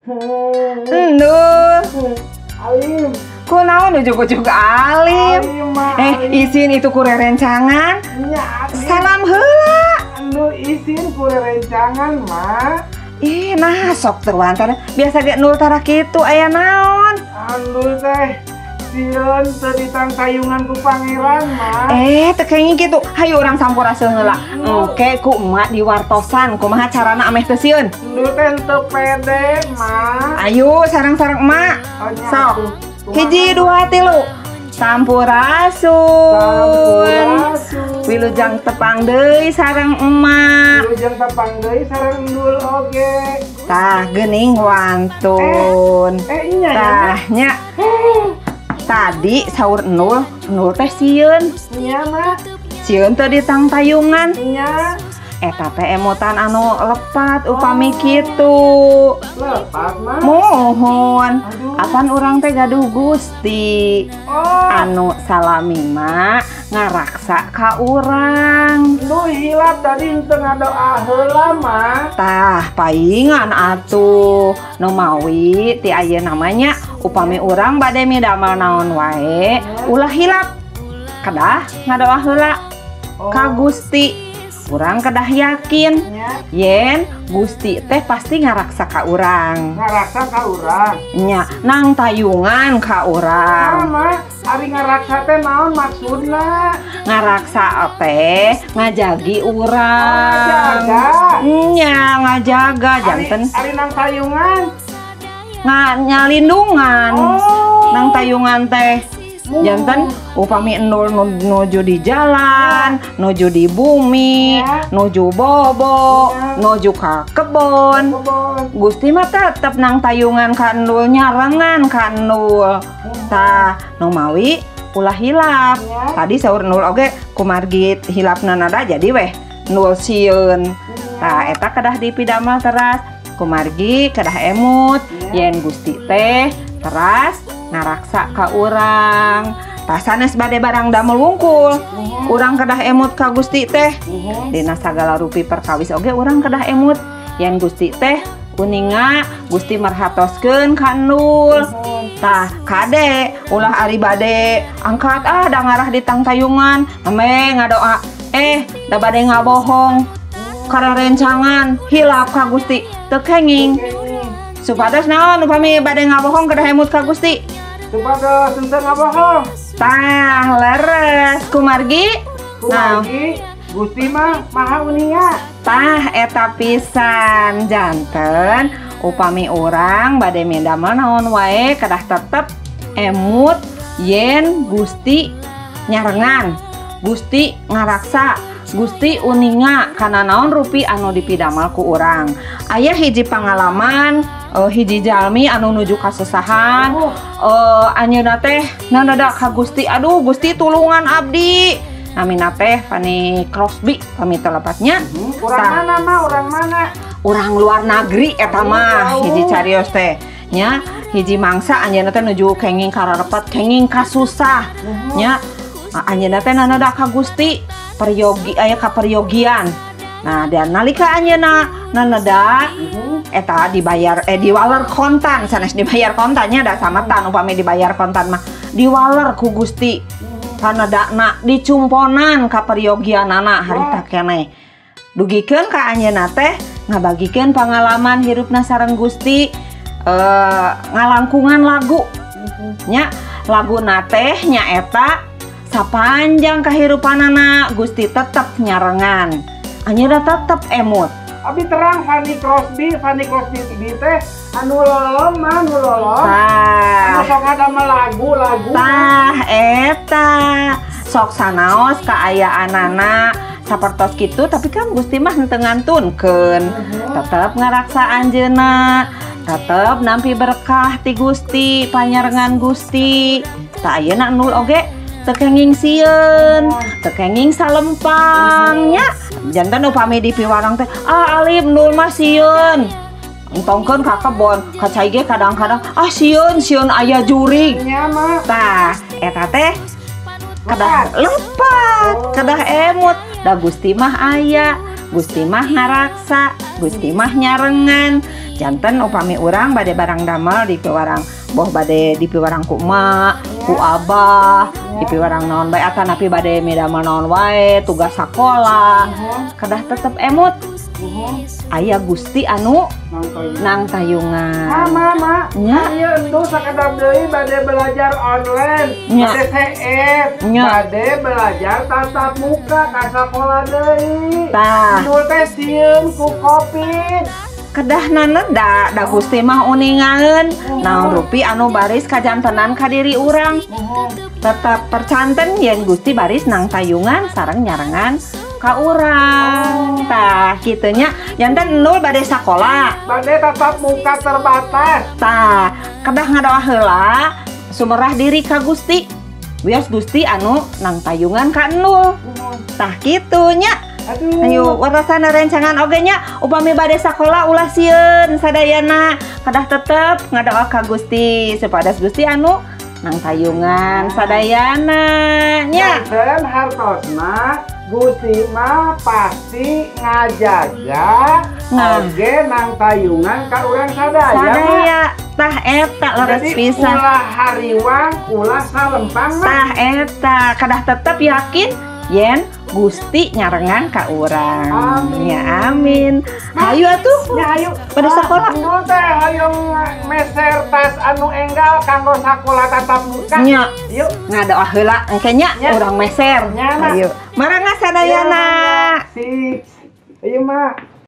Endul. Alim. Kunaon ujug-ujug alim? Alim mah. Isin itu ku rerencangan. Nya, alim. Salam heula. Anu isin ku rerencangan mah. Ih, nah sok teu wantan. Biasa ge nul tara kitu aya naon? Anu teh sieun teu ditangtayungan ku pangeran mah. Teu kenging kitu. Hayu urang sampurasun heula. Engke ku emak diwartosan kumaha carana ameh teu sieun. Endul teh teu pede mah. Ayo sareng-sareng emak. Oh, nya, Sok. atuh. 1, 2, 3. Sampurasun. Sampurasun. Wilujeng tepang deui sareng emak. Wilujeng tepang deui sareng endul oge. Tah geuning wantun. Nya, Tah nya. Tadi saur endul, endul teh sieun. Nya mah. Sieun teu ditangtayungan. Nya. Eta teh emutan anu lepat upami kitu. Lepat mah. Mohon. Aduh. Apan urang teh gaduh Gusti. Oh. Anu salami mah ngaraksa ka urang. Nu hilap tadi henteu ngadoa heula mah. Tah paingan atuh. Nu mawi ti ayeuna namanya upami urang bade midamel naon wae ulah hilap. Kedah ngadoa heula ka Gusti. Urang kedah yakin Nya. yen Gusti teh pasti ngaraksa ka urang. Ngaraksa ka urang. Nya, nang tayungan ka urang. Mah, ari ngaraksa teh naon maksudna? Ngaraksa teh ngajagi urang. Ngajaga. Nya, ngajaga janten. Ari nang tayungan. Nyalindungan. Oh. Nang tayungan teh. Janten upami endul nuju di jalan, nuju di bumi, nuju bobo, nuju ka kebon. Gusti mah tetep nang tayungan ka endul, nyarengan ka endul. Tah, nu mawi ulah hilap. Tadi saur endul oge kumargi hilapna nada jadi weh endul sieun. Tah eta kedah dipidamel teras kumargi kedah emut yen Gusti teh teras ngaraksa ka urang. Tah sanes bade barang damel wungkul. Urang kedah emut ka Gusti teh. Dina sagala rupi perkawis oge urang kedah emut yen Gusti teh uninga Gusti merhatoskeun ka endul. Tah kade ulah ari bade angkat ah da ngarah di tangtayungan meme ngadoa da bade ngabohong karerencangan hilap ka Gusti teu kenging. Supados naon upami bade ngabohong kedah emut ka Gusti? Supados henteu ngabohong. Tah leres kumargi. Kumargi Gusti mah maha uninga. Tah eta pisan janten upami urang bade midamel naon wae kedah tetep emut yen Gusti nyarengan, Gusti ngaraksa, Gusti uninga kana naon rupi anu dipidamel ku urang. Aya hiji pangalaman hiji jalmi anu nuju kasusahan, anjeunna teh nanadak ka Gusti, aduh Gusti tulungan abdi. Namina teh Fanny Crosby pami telepatnya. Urang mana mah, urang mana? Urang luar negeri eta mah hiji carios teh nya, hiji mangsa anjeunna teh nuju kenging kararepet, kenging kasusah nya. Anjeunna teh nanadak ka Gusti peryogi aya kaperyogian. Nah, dan nalika anjeunna nanada eta dibayar diwaler kontan, sanes dibayar kontannya da sametan upami dibayar kontan mah diwaler ku Gusti. Panedakna dicumponan kaperyogianana harita keneh. Dugikeun ka anjeunna teh ngabagikeun pangalaman hirupna sareng Gusti, ngalangkungan lagu. Nya, laguna teh nyaeta sapanjang kahirupanana Gusti tetep nyarengan. Anjeunna tetep emut. Abi terang Fanny Crosby teh anu lolong mah, anu lolong. Tah. Anu sok ngadamel lagu-lagu. Tah eta sok sanaos kaayaanana sapertos kitu tapi kan Gusti mah henteu ngantunkeun. Tetep ngaraksa anjeunna, tetep nampi berkah ti Gusti, panyarengan Gusti. Tah ayeuna endul oge teu kenging sieun, teu kenging salempang nya. Janten upami di piwarang teh, ah alim endul mah sieun. Entongkeun ka kebon, ka cai ge kadang-kadang ah sieun, sieun aya jurig. Nya mah. Tah, eta teh kedah lepat, kedah emut. Da Gusti mah aya, Gusti mah ngaraksa, Gusti mah nyarengan. Janten upami urang bade barang damel di piwarang, boh bade di piwarang ku emak, ku abah, di piwarang naon bae atanapi bade midamel naon wae, tugas sakola, kedah tetep emut aya Gusti anu nang tayungan. Mama, ma. Nya. Ieu entu sakedap deui bade belajar online, Nya. bade CF, Nya. bade belajar tatap muka ka sakola deui. Tah. Endul teh sieun ku Covid. Kedah da da Gusti mah uningaeun naon rupi anu baris kajantenan ka diri urang. Tetap percanten yen Gusti baris nang tayungan sareng nyarengan ka urang. Tah, kitu nya. Janten endul bade sakola. Bade tatap muka terbatas. Tah, kedah ngadoa heula sumerah diri ka Gusti. Wios Gusti anu nang tayungan ka endul. Tah, kitu nya. Aduh. Ayo, warasana rencangan oge nya, upami bade sakola ulah sieun sadayana, kedah tetep ngadoa ka Gusti supados Gusti anu nang tayungan sadayana nya. Dan hartosna Gusti mah pasti ngajaga Nah. oge nang tayungan ka urang sadaya, Ma. Sadaya, tah eta leres Jadi pisan. ulah hariwang, ulah salempang, Ma. Tah eta kedah tetep yakin yen Gusti nyarengan ka urang. Amin. Ya, amin. Hayu atuh. Ya ayo. Pada sekolah. Endul teh hoyong meser tas anu enggal kanggo sakola tatap muka. Nya. Yuk. Ngadoa heula engke nya Nya. urang meser. Nya, Ma. Ayo. Marangga sadayana. Sip. Ayo, Mak.